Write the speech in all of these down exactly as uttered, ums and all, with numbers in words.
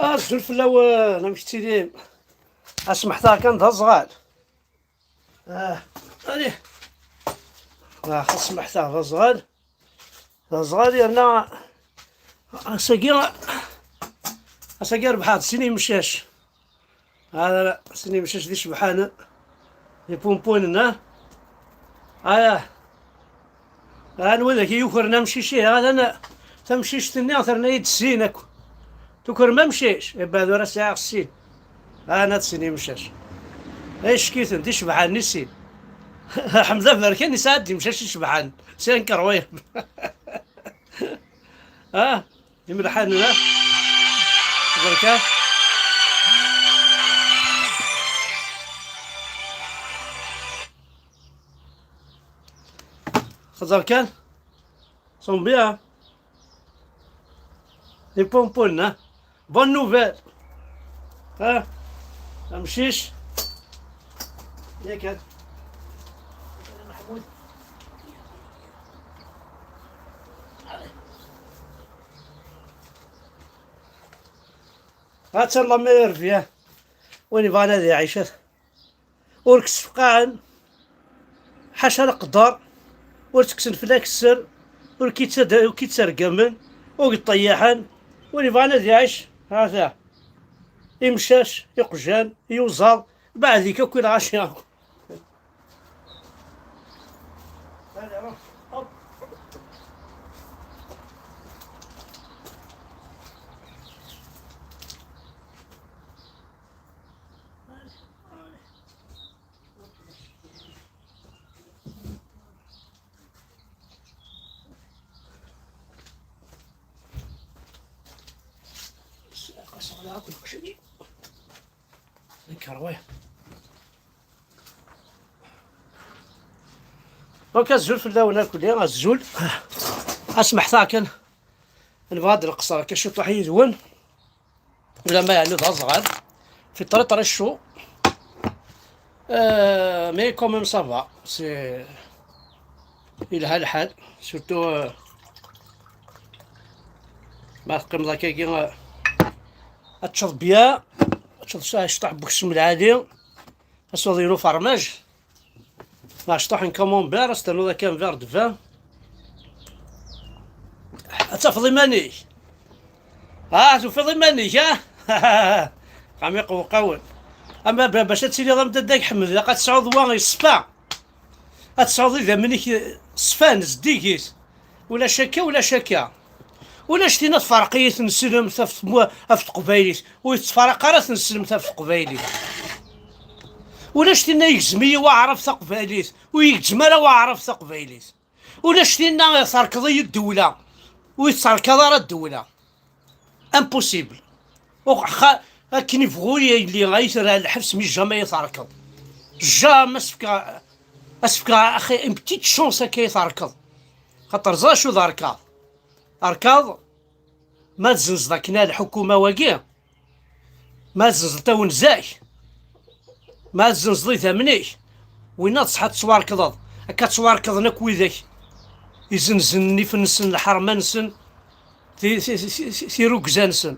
Azul fell-awen, amek tettilim? Asmeḥta kan d aẓɣal. Ah, allez. Ah, asmeḥta d aẓɣal. D aẓɣal yerna ass-agi, ass-agi rebḥeɣ-d sin imcac. Hada sin imcac d icebḥanen. D ipumpunen, ha? Aya. Anwa dagi yukren amcic-ihi? Hada n-, tamcict-nni terna-yi-d sin akk. Tukrem amcic? Ibeɛd ur as-sɛiɣ sin. Ana d sin imcac. Ay ckiten, d icebḥanen i sin. Ḥmed Aberkan yesɛa-d imcac icebḥanen. C'est incroyable. Ah, imelḥanen, ah. Berka. Xeẓer kan. Sont bien. Des pompons, hein. Bonne nouvelle. Hein. Amcic. Yakan. Attends, la meilleure vie. Win yebɣan ad iɛic, ur k-ssefqaɛen, ḥaca leqder, ur ttekksen fell-ak sser, ur k-ittad-, ur k-ittergamen, ur k-ṭṭeyyiḥen. Win yebɣan ad iɛic, ha-t-a. Imcac, iqjan, iyuzaḍ, beɛd-ik akk i lɣaci akk. Donc, azul fell-awen akk, azul. Asmeḥta kan. Nebɣa ad nqeṣṣer akka ciṭuḥ yid-wen. Ulamma yeɛni d aẓɣal. Fait très très chaud. Euh, mais quand même ça va. C'est, yelha lḥal. Surtout, euh, ma teqqimeḍ akkagi, euh, ad teččeḍ bien, ad teččeḍ ciṭuḥ n weksum lɛali, ad tesweḍ yiwen ufermaj. Neɣ ciṭuḥ n camembert, ad s-ternuḍ akka un verre de vin. Ad tafeḍ iman-ik. Ah, tufiḍ iman-ik, ah? Qam iqewqawen. Ama ba-, bac ad tiliḍ am Dda Ḥmed, ilaq ad tesɛuḍ wa yeṣfa. Ad tesɛuḍ idammen-ik ṣfan, zeddigit. Ulac akka, ulac akka. Ulac tin ad tferq i tneslemt ɣef tmu-, ɣef teqbaylit, ur tettfaraq ara tneslemt ɣef teqbaylit. Ulac tinna yegzem-iyi waɛrab taqbaylit, ur yegzem ara waɛrab taqbaylit. Ulac tinna terkeḍ-iyi ddewla, ur yi-terkaḍ ara ddewla. Impossible. Ur xa-, akken ibɣu yili ay terra lḥebs, mi jamais ay terkeḍ. Jamais as-fkeɣ, as-fkeɣ axi une petite chance akka ay terkeḍ. Xaṭer ẓer acu d arkaḍ. Arkaḍ, ma tzenzeḍ akken a lḥukuma-wagi, ma tzenzeḍ tawenza-k, ma tzenzeḍ idammen-ik, winna d ṣṣeḥ ad tettwarkḍeḍ. Akka ttwarkḍen akk widak izenzen nnif-nsen, lḥerma-nsen, ti-, ti-, ti-, ti-, tirugza-nsen.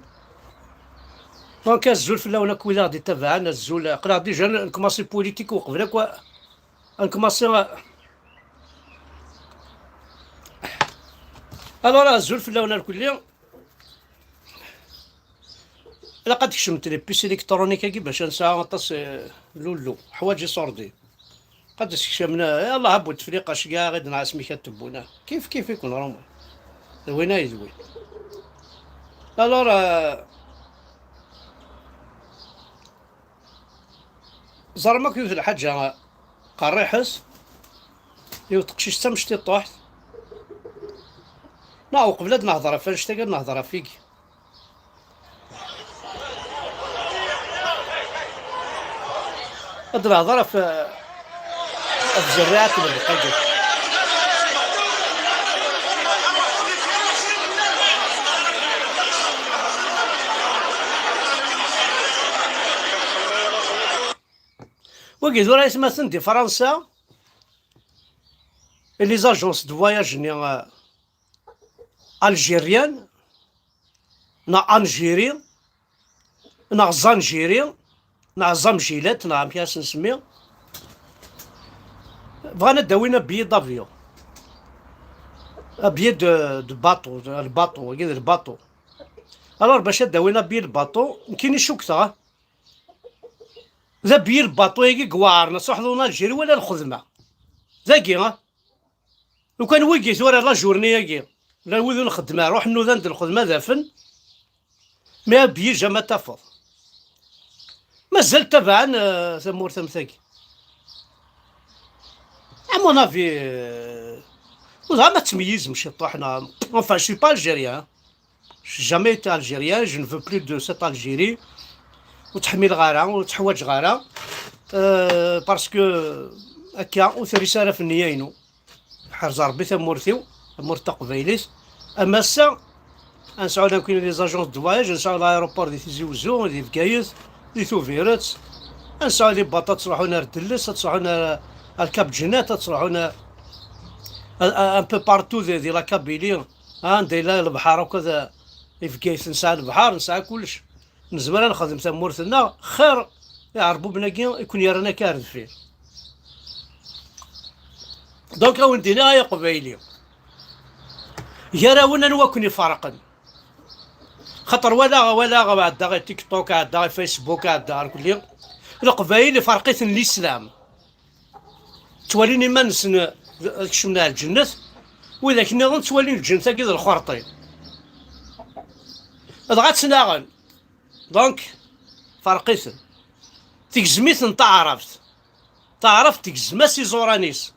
Donc, azul fell-awen akk wid aɣ-d-ittabaɛen, azul. Aql-aɣ déjà nekmaṣi politique uqbel akk a-, ad nekmaṣi. Alors, azul fell-awen alkulli. Ilaq ad d-kecment les puces électroniques-agi bac ad nesɛu aṭas, eh, lullu. Ḥwaǧ iṣurdi. Ad d-sekcem, eh, Allah, a bu Tefliqa, ceggeɛ i d-nɛas mi kan tewwuna. Kif kif i kun Roma. D win ay d win. Alors, eh, ẓerm akk yiwet lḥaǧa, qerriḥet, yiwet teqcict d tamectiṭuḥt. Neɣ uqbel ad nehder ɣef annect-agi, ad nehder ɣef wigi. Ad nehder ɣef, ɣef zerriɛat n lqaget. Wagi tura aytmaten di Fransa, les agences de voyage-nni, euh, algériennes, neɣ Algérie, neɣ Zanjiri, neɣ Zamjilat, neɣ amek ara s-nsemmi, bɣan ad d-awin un billet d'avion. Un billet de, de bateau, lbaṭu, wagi d lbaṭu. Alors, bac ad d-awin un billet de bateau, nekkini cukkteɣ, d un billet de bateau-agi i iweɛren, ad truḥeḍ en Algérie wala lxedma. Dagi, ah. Lukan wigi tura la journée-agi, llan wid ur nxeddem ara, ruḥen nudan d lxedma ad afen, mais un billet jamais ad tafeḍ. Mazal tabaɛen, euh, tamurt am tagi. À mon avis, euh, ur teɛrif ad tmeyyizem ciṭuḥ, neɣ, enfin, je suis pas algérien, hein. J'ai jamais été algérien, je ne veux plus de cette Algérie. Ur tt-ḥmileɣ ara, ur tt-ḥwaǧeɣ ara. Euh, parce que akka ur terri ara ɣef nniya-inu. Ḥerz Ṛebbi tamurt-iw, tamurt taqbaylit. Am ass-a, ad nesɛu nekkini les agences de voyage, ad nesɛu l'aéroport di Tizi Wezzu, di Bgayet, di Tubiret. Ad nesɛu les bateaux ad ttruḥun ar Delles, ad ttruḥun ar, ar Cap Djenat, ad ttruḥun ar, ar, ar, un peu partout di, di la Kabylie. Anda yella lebḥer akk, ad, i Bgayet nesɛa lebḥer, nesɛa kullec. Nezmer ad nexdem tamurt-nneɣ xir iɛerbuben-agi i ken-yerran akka ar deffir. Donc, ad wen-d-iniɣ ay Aqbayli, gar-awen anwa ken-iferqen? Xaṭer walaɣ, walaɣ, ɛeddaɣ i TikTok, ɛeddaɣ i Facebook, ɛeddaɣ ar kulli. Leqbayel iferq-iten lislam. Ttwalin iman-nsen ad kecmen ar lǧennet, widak nniḍen ttwalin lǧennet-agi d lxerṭi. Dɣa ttnaɣen. Donc, ferq-iten. Tegzem-iten taɛrabt. Taɛrabt tegzem-as iẓuran-is.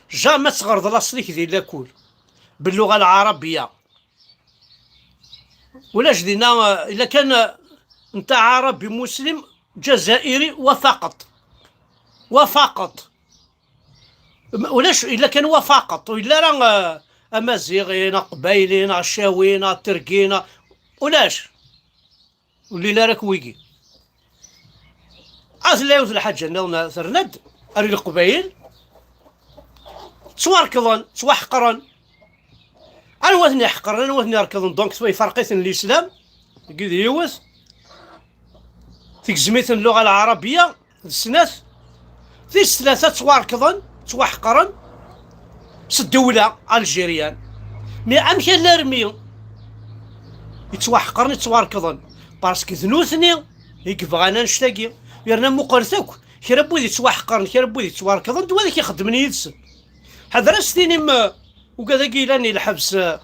Jamais ad tɣerḍ laṣel-ik di lakul. Belluɣa lɛarabiya. Ulac dinna, eh, illa kan, eh, nta ɛarabi muslim, ǧazairi, wa faqeṭ. Wa faqeṭ. M-, ulac, illa kan wa faqeṭ. Ur yelli ara, eh, amaziɣi, neɣ aqbayli, neɣ ccawi, neɣ tergi, neɣ, ulac. Ur llin ara akk wigi. Ad tella yiwet lḥaǧa nniḍen terna-d, ar leqbayel, ttwarkḍen, ttwaḥeqren. Anwa ten-iḥeqren, anwa ten-irekḍen? Donc, tura iferq-iten lislam, deg d yiwet, tegzem-iten lluɣa lɛarabiya, d snat, tis tlata ttwarkḍen, ttwaḥeqren s ddewla algérienne. Mais amek alarmi yettwaḥeqren, yettwarkḍen? Parce que d nutni i yebɣan annect-agi. Yerna muqlet akk, kra n wid yettwaḥeqren, kra n wid yettwarkḍen, d wid i ixeddmen yid-sen. Ḥader ad s-tinim, eh, ugad-agi yellan i lḥebs, eh,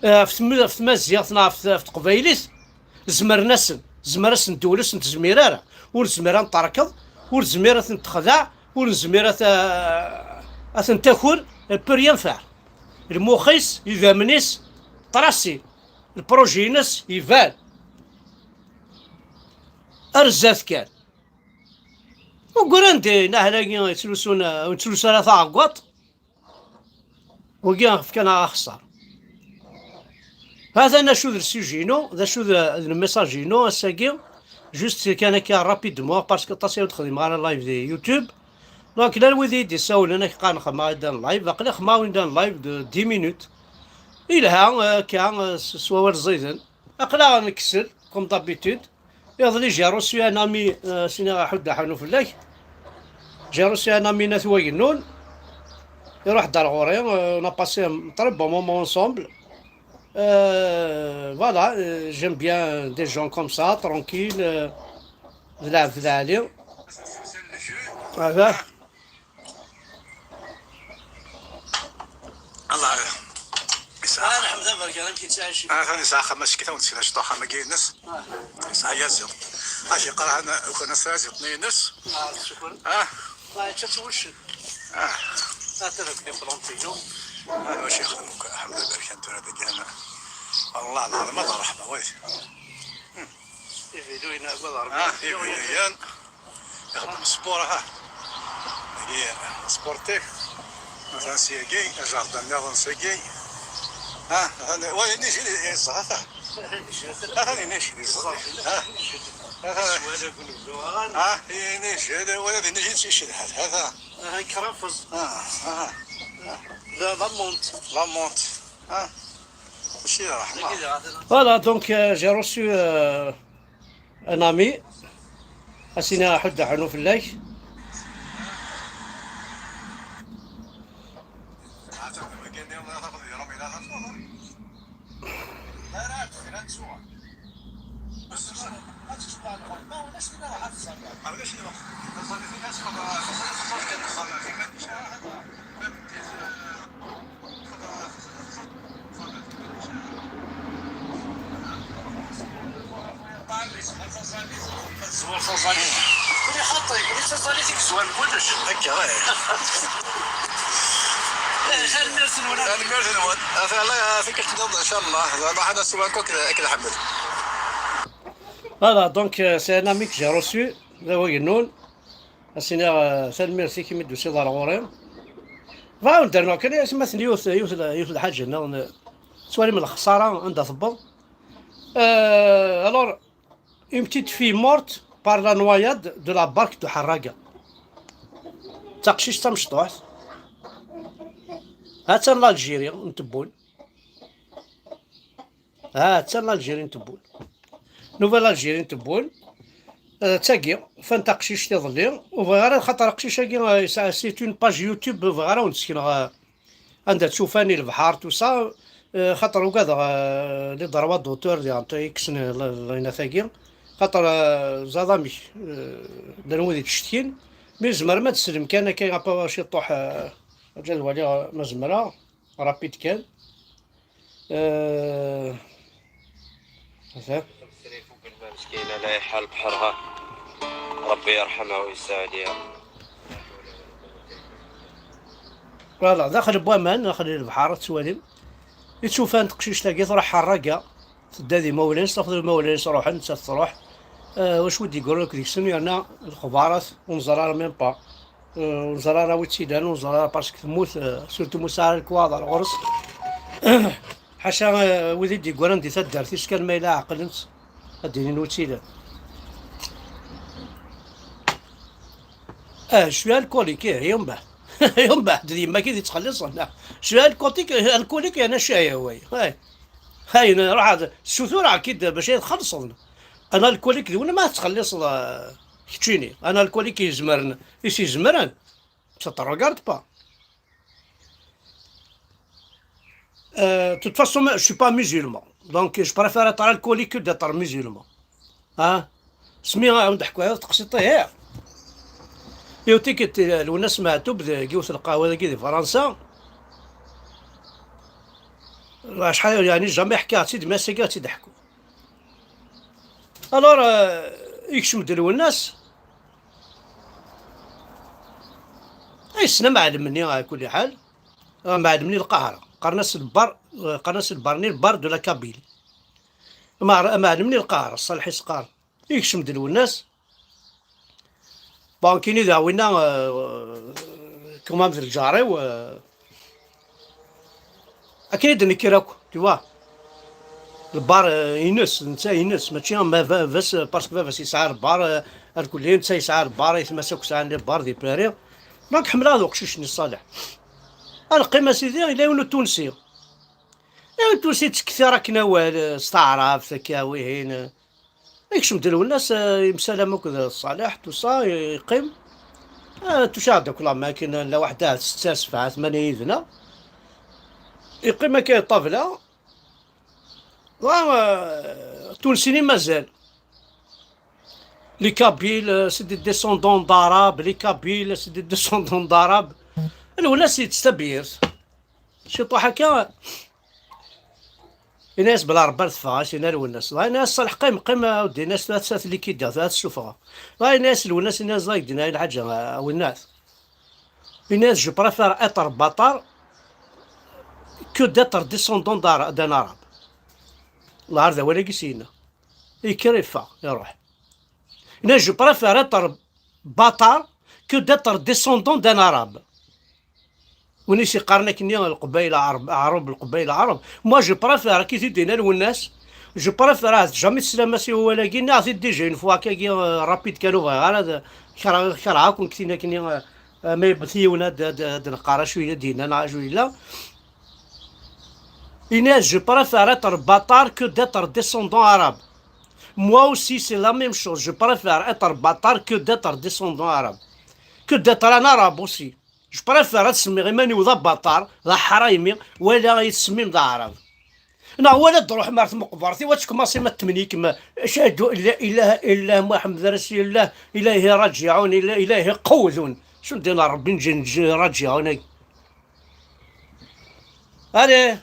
eh, ɣef tm-, ɣef tmaziɣt neɣ ɣef, ɣef teqbaylit, zemren-asen, zemren-asen ddewla ur sen-tezmir ara, ur nezmir ad n-terkeḍ, ur nezmir ad ten-texdeɛ, ur nezmir ad t-, ad ten-taker, elle peut rien faire. Lmux-is, idammen-is, tracé, lprojet-ines iban. Ar zdat kan. Ugran din ahlagi yettlusun, ur yettlusu ara taɛeggaṭ. Wagi fkan-aɣ axeṣṣar. Hatan acu d le sujet-inu, d acu d, d le message-inu ass-agi. Juste kan akka rapidement, parce que aṭas i ur d-xdimeɣ ara live di YouTube. Donc, llan wid i d-isawlen, ak qqaren xedmeɣ-d un live, aql-i xedmeɣ-awen-d un live de dix minutes. Ilha, euh, akka, euh, s, s wawal ẓiden. Aql-aɣ nksel, comme d'habitude. Iḍelli, j'ai reçu un ami, euh, sini ɣer ḥuddaḥ anu fell-ak. J'ai reçu un ami n At Wagennun. Iruḥ-d ar ɣur-i, euh, on a passé un très bon moment ensemble. Euh, voilà, euh, j'aime bien des gens comme ça, tranquilles, euh, d lɛebd lɛali. Voilà. Allah yesɛa. Ah, lḥemd, aberkan, amek yettɛici? Ah, atan yesɛa axxam ackit, ad wen-d-sken aciṭuḥ am wagi-ines. Ah. Yesɛa yaziḍ. Acu yeqqar, hana, ukren-as tayaziḍt-nni-ines. Ah, shukran. Ah. Allah yečča-tt wuccen. Ah. Ah, atan akk di planti-inu. Ah, wacu yexdem akk, lḥemd, aberkan, tura dagi, hana. Allah, lɛaḍima d ṛṛeḥma, wayt. Ividuyen, agad Ṛebbi. Ah, ividuyen. Ixeddem sport, ha. Dagi, sportif. Atan syagi, ajardin nniḍen syagi. Ha, atan, wa, inijil yeẓẓa, ata. Atan inijil yeẓẓa. Ha. Atan. Ha, inijil, wa, inijil yecedha, ata. Ah, ikrafeẓ. Ah, ah. La, la monte. La monte. Ah. Mačči d ṛṛeḥma. Voilà, donc, euh, j'ai reçu, euh, Un ami, a s-iniɣ aḥuddu aḥunnu fell-ak. Tezwar taẓallit. Kuli xaṭi, kuli taẓallit i yezwaren kullec. Akka, eh. Tanemmirt-nwen. Tanemmirt-nwen. Ata Allah, tikkelt nniḍen, inchallah. Zeɛma ḥana siwa akk akked, akked Ḥmed. Voilà, donc, euh, c'est un ami que j'ai reçu, d awagennun. A s-iniɣ, euh, tanemmirt-ik imi d-tusiḍ ar ɣur-i. Bɣiɣ ad wen-d-rnuɣ kan, asma ten yiwet, yiwet, yiwet lḥaǧa nniḍen, euh, tettwalim lexsara anda tewweḍ. Euh, alors, une petite fille morte par la noyade de la barque de Harraga. D taqcict tamecṭuḥt. Hattan l'Algérie n Tebboul. Hattan l'Algérie n Tebboul. Nouvelle Algérie n Tebboul. Euh, d tagi, ufan taqcict iḍelli. Ur bɣiɣ ara, xaṭer aqcic-agi, euh, yesɛa, c'est une page YouTube, ur bɣiɣ ara wen-d-sekneɣ, euh, anda tt-ufan i lebḥer, tout ça, euh, xaṭer ugadeɣ, euh, les droits d'auteur diɣen i yekksen l-, l-, laynat-agi, xaṭer, euh, ẓad amek, euh, llan wid yettcetkin, mi tzemrem ad teslem kan akka, apa ciṭuḥ, euh, aǧa ad waliɣ, euh, ma zemreɣ, rapide kan. Euh, ata. Meskin, ala iḥal bḥerha. Ṛebbi yerḥemha u yesɛu ɛliha. Voilà, daxel n waman, daxel n lebḥer, ad tettwalim. I tt-ufan teqcict-agi, truḥ Ḥerraga, tedda d imawlan-is, tafeḍ imawlan-is ruḥen, nettat truḥ. Euh, wacu i d-yeggran akk deg-sen, yerna lexbarat, ur neẓri ara même pas. Euh, ur neẓri ara wi tt-ilan, ur neẓri ara parce que temmut, euh, surtout ma ur tesɛi ara lekwaɣeḍ ar ɣur-s. Ḥaca, euh, wid i d-yeggran di taddart-is kan ma yella ɛeqlen-tt, ad d-inin wi tt-ilan. Ah, je suis alcoolique, ih, yumbeɛ. Yumbeɛ, d yemma-k i d-yettxelliṣen. Je suis alcoolique, alcoolique, yerna ccahi, way. Hay. Hay, ruḥ ad, ssutureɣ-k-id bac ad txellṣeḍ. Ana alcoolique d win ma tettxelliṣeḍ, ah, keččini. Ana alcoolique yezmren, i s-izemren. Ça te regarde pas. Euh, de toute façon, je suis pas musulman. Donc, je préfère être alcoolique que d'être musulman. Hein? Smi ad wen-d-ḥkuɣ yiwet teqsiṭ, ihi. Yiwet tikkelt, Lwennas Meɛtub, deg yiwet n lqahwa dagi di Fransa. Acḥal, yeɛni, jamais ḥkiɣ-tt-id, mais ass-agi ad tt-id-ḥkuɣ. Alors, euh, yekcem-d Lwennas. Yessen amɛellem-nni, ɛla kulli ḥal. Amɛellem-nni Lqahra. Qqaren-as Lbar, qqaren-as Lbarni, Lbar de la Kabylie. Amɛer-, amɛellem-nni Lqahra, Ṣaleḥ i s-qqaren. Yekcem-d Lwennas. Bon, akken i d winna, euh, quand même d lǧar-iw, euh, akken i d-nekker akk, tu vois. Lbar, euh, ines, netta ines, mačči am baba-s, parce que baba-s yesɛa lbar, euh, ar kulli, netta yesɛa lbar, aytma-s akk sɛan lbar di Paris. Donc, ḥemmleɣ ad uqcic-nni Ṣaleḥ. Ad neqqim a sidi, yella yiwen utunsi. Yiwen utunsi yettkettir akken awal, euh, s taɛrabt, akka, wihin, euh, Yekcem-d Lwennas, eh, yemsalam akked Ṣaleḥ, tout ça, yeqqim. Eh, tucaɛ-d akk la maquine, la waḥda, setta, sebɛa, tmanya yid-neɣ. Yeqqim akka ṭṭabla. Wa, eh, Tunesini mazal. Les Kabyles, eh, c'est des descendants d'Arabes, les Kabyles, c'est des descendants d'Arabes. Lwennas yettett tabyirt. Ciṭuḥ akka. Ini-as bla Rebbi ar teffeɣ, as-yenna Lwennas. Dɣa ini-as Ṣaleḥ, qqim, qqim, a weddi, ini-as tura ad t-likideɣ, tura ad t-ssufɣeɣ. Dɣa ini-as Lwennas, ini-as dɣa i d-yenna lḥaǧa, a Wennas. Ini-as, je préfère être bâtard que d'être descendant d'ara-, d'un arabe. Lɛar d awal-agi s-yenna. Yekker, yeffeɣ, iruḥ. Ini-as, je préfère être bâtard que d'être descendant d'un arabe. Win i s-iqqaren akkenni Leqbayel Ɛerb, Ɛerb, Leqbayel Ɛerb. Moi, je préfère, akka i t-id-yenna Lwennas, je préfère, ahat jamais teslam-as i wawal-agi, nniɣ-t-id déjà une fois, akkagi, euh, rapide kan, ur bɣiɣ ara ad, kerheɣ, kerheɣ akk nekk tin akkenni, euh, euh, ma yewwet yiwen ad, ad, ad neqqar acu yella d-yenna neɣ acu yella. Ini-as, je préfère être bâtard que d'être descendant arabe. Moi aussi, c'est la même chose. Je préfère être bâtard que d'être descendant arabe. Que d'être un arabe aussi. Je préfère ad semmiɣ iman-iw d abaṭar, d aḥraymi, wala ad yi-tsemmim d aɛrab. Neɣ wala ad d-truḥem ar tmeqbert-iw, ad tkumasim ad temnikem, ashhadu an la ilaha illa Muḥemmed rasulullah, ilayhi raǧiɛun, ila-, ilayhi qewdun. Sundin Ṛebbi nǧi, nǧi raǧiɛun-agi. Allez.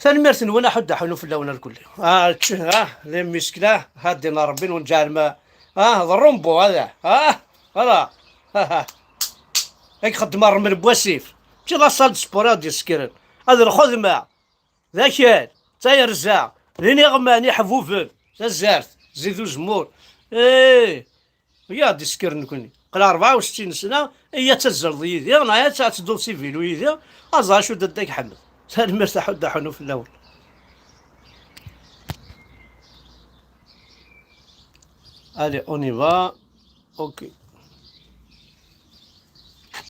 Tanemmirt-nwen, aḥuddu aḥunnu fell-awen irkelli. Ah, tch, ah, les muscles, ah, ha ddin Ṛebbi ur nǧeɛl ma, ah, d Rumbo, hada, ah, voilà, ah, ah. Ad xeddem rrmel n wasif. Mačči d la salle de sport ad d-yessekren. Ad lxedma, d akal, d tayerza, d iniɣman iḥbuben, tazart, Zid Uzemmur. Eh, ya d-isker nekni. Qqleɣ rebɛa u settin sna, iya ad tazzleḍ yid-i, neɣ ad tedduḍ s ivilu yid-i, ad ẓreɣ acu d Dda Ḥmed. Tanemmirt aḥuddu aḥunnu fell-awen. Allez, on y va. Ok.